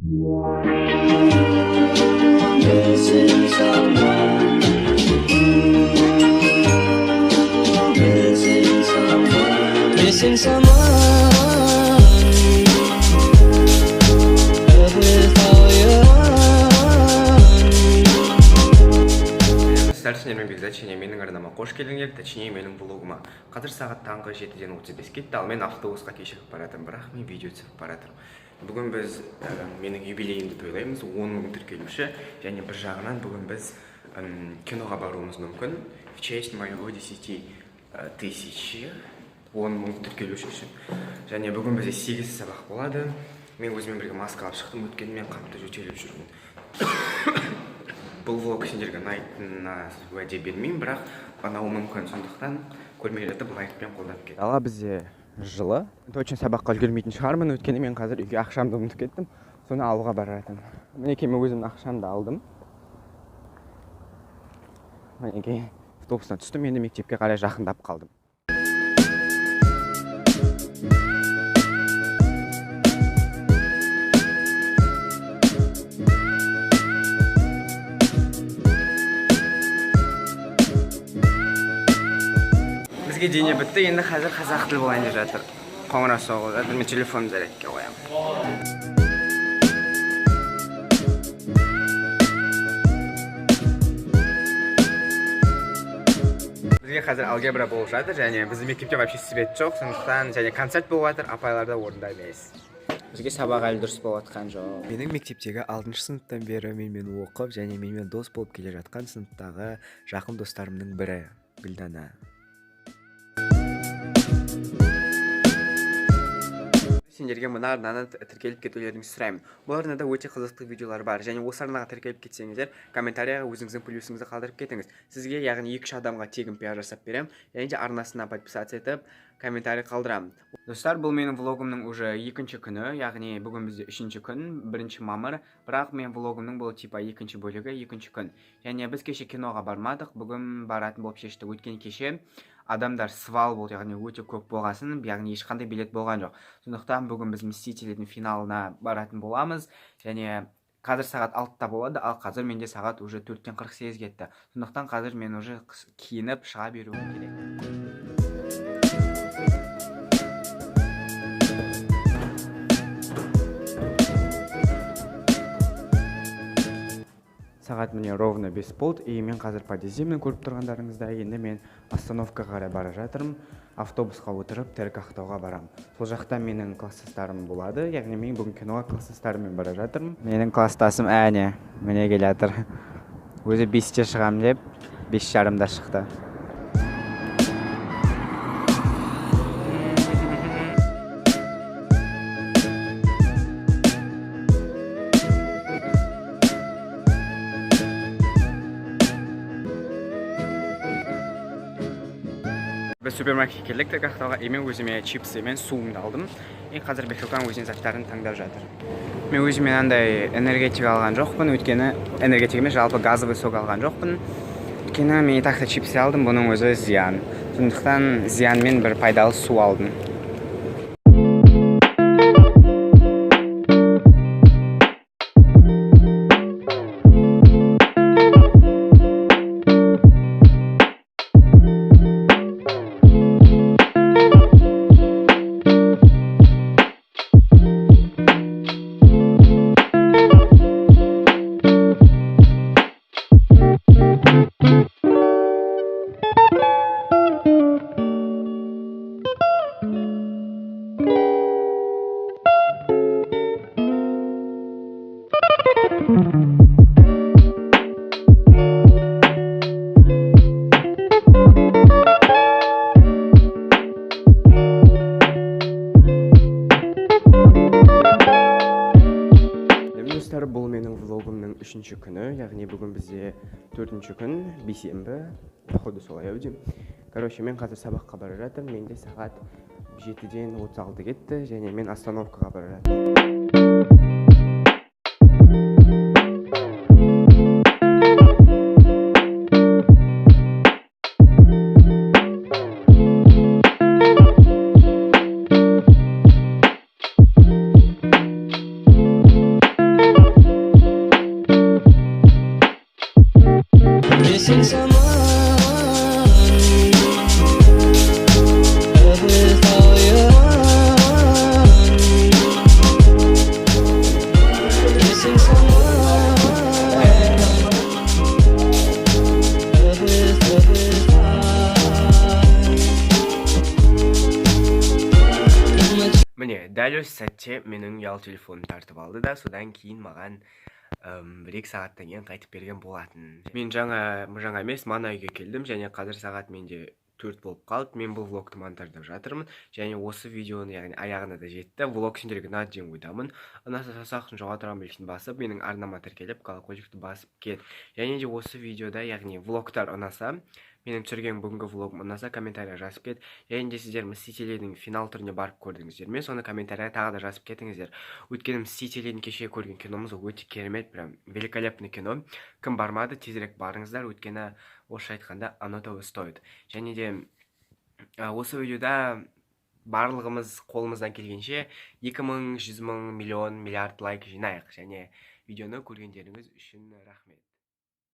Missing someone. Ooh, missing someone. Missing someone. Up with all your. Достар, сендермен Бекзат және менің арнама қош келдіңдер, точнее, менің влогыма. Қазір сағат таңғы 7:35 кетті, ал мен автобусқа кешігіп бара жатырмын, бірақ мен видео түсіріп бара жатырмын. Бүгін біз менің юбилейімді тойлаймыз, 10 мың тіркелуші, және бір жағынан бүгін біз киноға баруымыз мүмкін. В честь моего 10 тысячи, 10 мың тіркелуші үшін. Және бүгін бізде 8 сабақ болады. Мен өзіммен бірге маска алып шықтым, өйткені мен қатты жөтеліп жүрмін. Бұл влог сендерге ұнайтынына уәде бермеймін, бірақ ұнауы мүмкін, сондықтан көрмей жатып лайкпен қолдап кет. Дала бізде жылы, точно сабаққа үлгермейтін шығармын, өйткені мен қазір үйге ақшамды ұмытып кеттім, соны алуға бара жатырмын. Мінекей, мен өзімнің ақшамды алдым. Мінекей, автобустан түстім, енді мектепке қарай жақындап қалдым. Бізге дене бітті, енді қазір қазақ тілі болайын деп жатыр. Қоңырау соғып жатыр, мен телефонымды зарядке қоямын. Бізге қазір алгебра болып жатыр, және біздің мектепте вообще свет жоқ, сондықтан және концерт болып жатыр, апайлар да орында емес. Бізге сабақ әлі дұрыс болып жатқан жоқ. Менің мектептегі 6 сыныптан бері менімен оқып және менімен дос болып келе жатқан сыныптағы жақын достарымның бірі Гүлдана. Сендерге мына арнаны тіркеліп кетулеріңізді сұраймын. Бұл арнада өте қызықты видеолар бар. Және осы арнаға тіркеліп кетсеңіздер, комментарияға өзіңіздің плюсіңізді қалдырып кетіңіз. Сізге, яғни 2-3 адамға тегін пиар жасап беремін. Және де арнасына подписаться етіп, комментарий қалдырамын. Достар, бұл менің влогымның уже екінші күні, яғни бүгін бізде үшінші күн, 1 мамыр. Бірақ мен влогымның бұл типа екінші бөлігі, екінші күн. Және біз кеше киноға бармадық, бүгін баратын болып шештік. Өйткені кеше адамдар свал болды, яғни өте көп болғасын, яғни ешқандай билет болған жоқ. Сондықтан бүгін біз Мстительдің финалына баратын боламыз. Және қазір сағат 6-та болады, ал қазір менде сағат уже 4:48 кетті. Сондықтан қазір мен уже киініп шыға беруім керек. Сағат міне ровно 5 болды, и мен қазір подъездемін, көріп тұрғандарыңыздай. Енді мен остановкаға қарай бара жатырмын, автобусқа отырып ТРК Ақтауға барамын. Сол жақта менің класстастарым болады, яғни мен бүгін киноға класстастарыммен бара жатырмын. Менің класстасым әне, міне келе жатыр. Өзі 5-те шығамын деп, 5:30-да шықты. Біз супермаркетке келдік ТРК Ақтауға, и мен өзіме чипсы мен суымды алдым. И қазір Бекшоқан өзінің заттарын таңдап жатыр. Мен өзіме мынандай энергетик алған жоқпын, өйткені энергетик емес, жалпы газовый сок алған жоқпын. Өйткені мен и так та чипсы алдым, бұның өзі зиян. Сондықтан зиянмен бір пайдалы су алдым. Достар, бұл менің влогымның үшінші күні, яғни бүгін бізде төртінші күн, бейсенбі, походу солай ау деймін. Мен қазір сабаққа бара жатырмын, менде сағат 7:36 кетті, және мен остановкаға бара жатырмын. Missing someone. Up with all you. Missing someone. Up with Міне, дәл осы сәтте менің ұялы телефоным тартып алды да, содан кейін маған 1-2 сағаттан кейін қайтып берген болатын. Мен жаңа, жаңа емес, мана үйге келдім және қазір сағат менде 4 болып қалды. Мен бұл влогты монтаждап жатырмын және осы видеоны, яғни аяғына да жетті. Влог сендерге ұнады деген ойдамын. Ұнаса, саусақтың жоғары тұрған белгісін басып, менің арнама тіркеліп, колокольчикті басып кет. Және де осы видеода, яғни влогтар ұнаса, менің түсірген бүгінгі влогым ұнаса, комментария жазып кет. Және де сіздер «Мстителейдің» финал түріне барып көрдіңіздер ме? Соны комментарияға тағы да жазып кетіңіздер, өйткені «Мстителейдің» кеше көрген киномыз өте керемет, прям великолепный кино. Кім бармады, тезірек барыңыздар, өйткені орысша айтқанда, оно того стоит. Және де осы видеода барлығымыз қолымыздан келгенше 2000, 100 000, миллион, миллиард лайк жинайық. Және видеоны көргендеріңіз үшін рахмет.